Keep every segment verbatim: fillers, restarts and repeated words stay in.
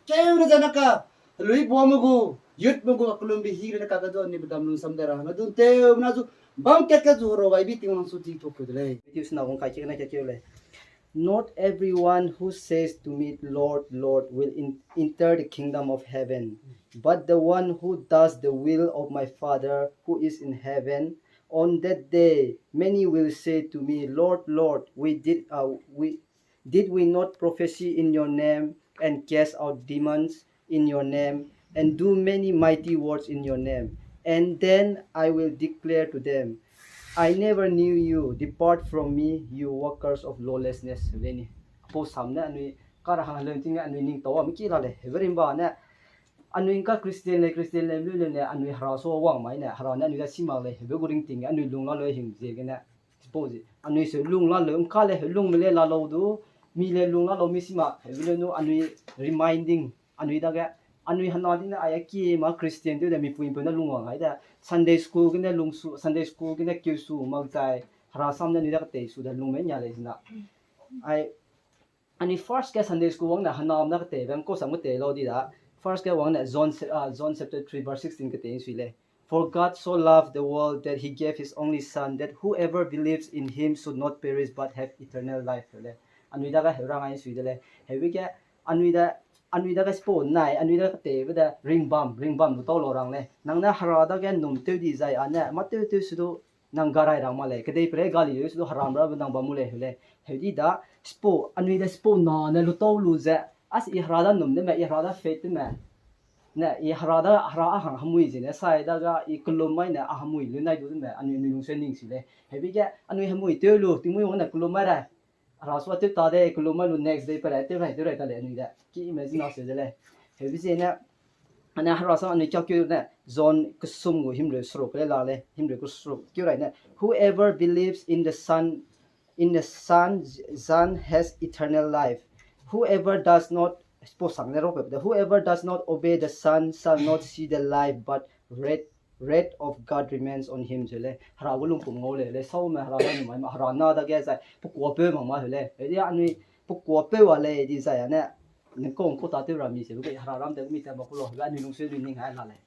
Keu ne zane ka, lui bua me gu, youth me gu, a kelum be hi ne ka ka du, ni bedam lungsam de ra, na dun teu, na zu, bam kat kat zu ro, ai bi ting lang su ti tok ke de lei. Matthew sena gong kai ke na ke ke lei. Not everyone who says to me, "Lord, Lord," will in, enter the kingdom of heaven, but the one who does the will of my Father who is in heaven. On that day, many will say to me, "Lord, Lord, we did, uh, we, did we not prophesy in your name and cast out demons in your name and do many mighty works in your name?" And then I will declare to them, "I never knew you. Depart from me, you workers of lawlessness." Lei ni. Apo sam ne anui kara hang leu ting anui ning tau am ki la lei. Heverimba ne anui ka Christian lei, Christian lei, lu leu ne anui hera so wang mai ne, hera ne anui da simak lei, hebe gu ring ting anui lung la leu hing ziegene. Suppose, anui se lung la leu, ngka le lung me le la lau du, mi le lung la lau mi sima, hebe leu nu anui reminding, anui dage, anui hena dine ai a ki ma Christian tew de mi pui pui ne lung wang ai de, Sunday school gene lungsu, Sunday school gene keusu, mak zai, hera sam ne anui dage tei su de lung me nya lei zina. Ai, Anui first ke Sunday school wang ne hena ne kete bam ko sam kete lau di da. First ke wang ne John, uh, John chapter three verse sixteen kete sui lei. For God so loved the world that he gave his only Son, that whoever believes in him should not perish but have eternal life. Le. Anui dage heu rang ai sui de lei. Heu ke anui da anui dage spo nai, anui da kete be de ringbam, ringbam lu tau lo rang lei. Nang ne hera dage num tew di zai ane, ma tew tew su du nang garai rang ma lei, kedei pere gali yeu su du heram ra be nang bam mu lei heu lei. Heu di da, spo, anui de spo na ne lu tau lu ze, as i hera da num de me, i hera da faith de me. Ne, i hera da, hera a hang hemui zi ne, sai da ga i kelum mai ne a hemui lu nai du de me, anui, anui lung se ning si lei. Heu bi ge, anui hemui tew lu, tingmui wang ne kelum mai rai. Hera sua tew ta de, kelum mai lu next day pere, tew rai, tew rai ta lei anui de. Ki imagine a se de lei. Heu bi zi ne, Ane hera sam anui kiakeu ne, John kesum gu himreu seruk le la lei, himreu kesum keu rai ne, whoever believes in the Son, in the Son, Son has eternal life. Whoever does not, spo sang ne rok pe de, whoever does not obey the Son shall not see the life, but wrath, wrath of God remains on him, ze lei. Hera gu lungpum ngau lei, lei sau me hera ga nu mai ma, hera na dage zai, pekuapeu mak ma heu lei. Hedi anui, pekuapeu a lei, di zai ane, ningkong ku ta tew ra mi se, be hera ram te ku mi te ma ku lo, be anui lung se anui ning hai la lei.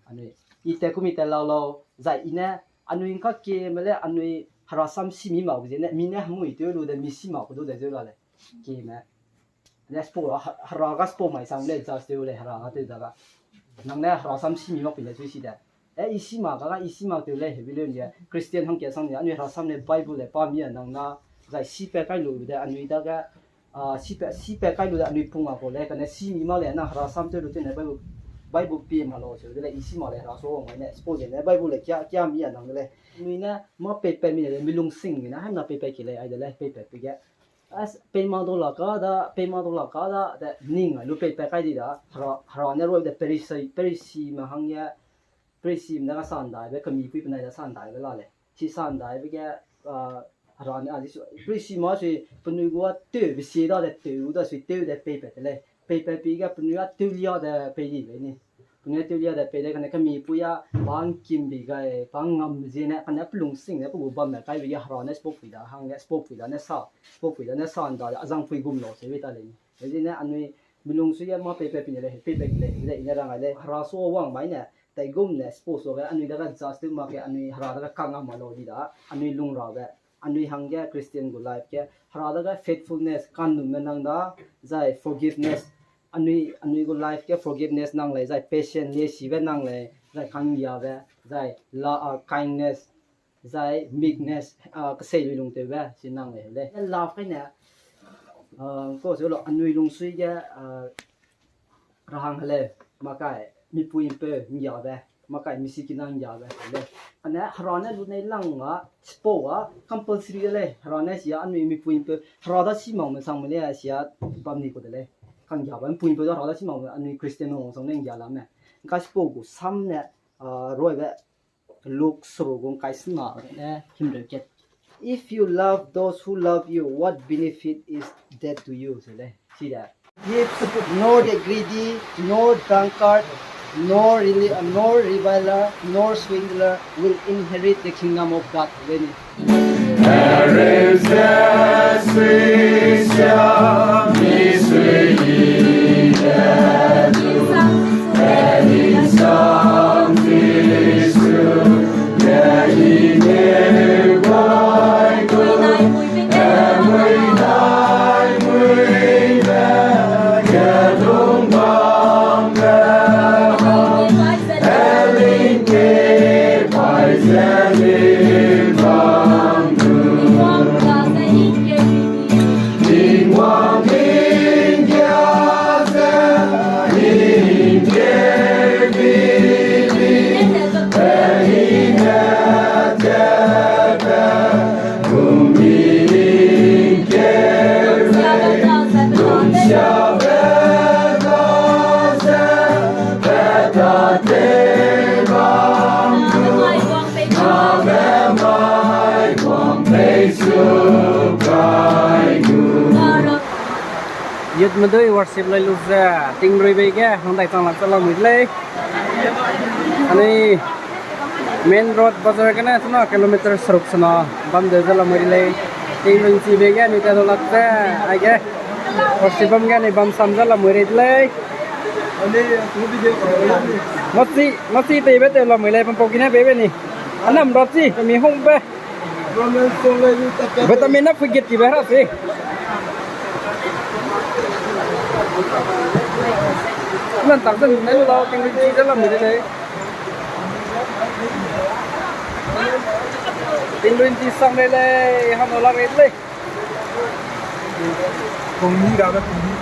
Anui, i te ku mi te lau lau, zai i ne, anui ngka ke me le, anui hera sam si mi ma ku ze ne, mi ne hemui tew lu de, mi si ma ku du de zeu la lei. Ke me. Ne spo, ha-, hera ga spo mai sang le, just tew lei, hera ga tew da ga. Nang ne hera sam si mi mak pi le sui si de. E, i si mak ka ga, i si mak tew lei, heu bi leu ne. Christian hangke sang ne, anui hera sam ne Bible le pa mi a nang na, zai si pe kai lu de, anui dage, a, si pe, si pe kai lu de, anui pung a ko le, kane si mi ma le, na hera sam tew lu tew ne Bible, Bible pi ma lo, se de le, i si ma le, hera so mai ne, suppose ne, Bible le kia, kia mi a nang de le. Anui ne, ma pei pe mi le, mi lungsing mi ne, hem na pei pe ki le, ai de le, pei pe pi ge. As, pei ma do la ka da, pei ma do la ka da, de, ning a lu pei pe kai di da, hera, hera ne roi de, perisi, perisi ma hang ye, Prisi me ne ga sandai be, kami pui penai da sandai be la lei. Si sandai be ge, a, hera ne, a, Jisu, prisi ma si, penui gua tew be si da de, tew da si, tew de pei pe te lei. Pei pe pi ge, penui a tew lia de pei di lei ni. Penui a tew lia de pei de, kane kami pui a, pa ngkim bi gai, pa ngam zie ne, kane pelung sing ne, pe gu bam ne, kai be ge hera ne spok pui da, hang ge spok pui da ne sa, spok pui da ne sandai, a zang pui gum lo se be ta lei ni. Zie ne, anui, milung su ye ma pei pe pi ne lei, pei pe ki lei, de, i ne rang ai lei, hera so wang mai ne, tai gum ne, spok so ge, anui da ga just tew mak ge, anui hera da ga kang a ma lo di da, anui lung ra ge, Anui hangge Christian gu life ge, Hera dage faithfulness, kannumme nang da, zai forgiveness, anui, anui gu life ge forgiveness nang lei, zai patience, lesibe nang lei, zai kanggiabe, zai la-, ah, kindness, zai meekness, ah, kesei lui lungtewbe, si nang lei le. Love kaine, ah, ko se lo anui lungsui ge, ah, rahang hele, makai, mipui mpeu nggiabe, makai, misikina nggiabe, hele. Ane, Hera ne lu nei lang a, sipau a, compulsory de lei, Hera ne sia anui mipui mpeu, Hera da si mak me sang me le, sia bam ni ku de lei. Kanggiabe, mipui mpeu da Hera da si mak me, anui Christian nung sang ne nggia la me. Ngka sipau gu sam ne, ah, roibe, Luke seruk gu ngkai sena ne himreu kat. If you love those who love you, what benefit is that to you? Se lei, si de. Thieves, nor the greedy, nor drunkard, nor reli-, nor reviler, nor swindler will inherit the kingdom of God. Lei ni. Youth medui worship lai lu ze, Tingrui bei ge hangdai chang lak ze lamui de lei. Anui main road bazar gene sena kilometer seruk sena bam de ze lamui de lei. Tingrui nchi bei ge anui ta du lak ze, aige worship bam ge anui bam sam ze lamui rei de lei. Machi, machi teibe tew lamui lei, pampau gine beibe ni. Anam rachi, mi hungbe. Vitamin na forget ti be ra si. Nan tak zan ne lu lau, Tingrui nchi ze lamui de lei. Tingrui nchi sang lei lei, hang lu lak rei de lei. Kongni rabe kongni.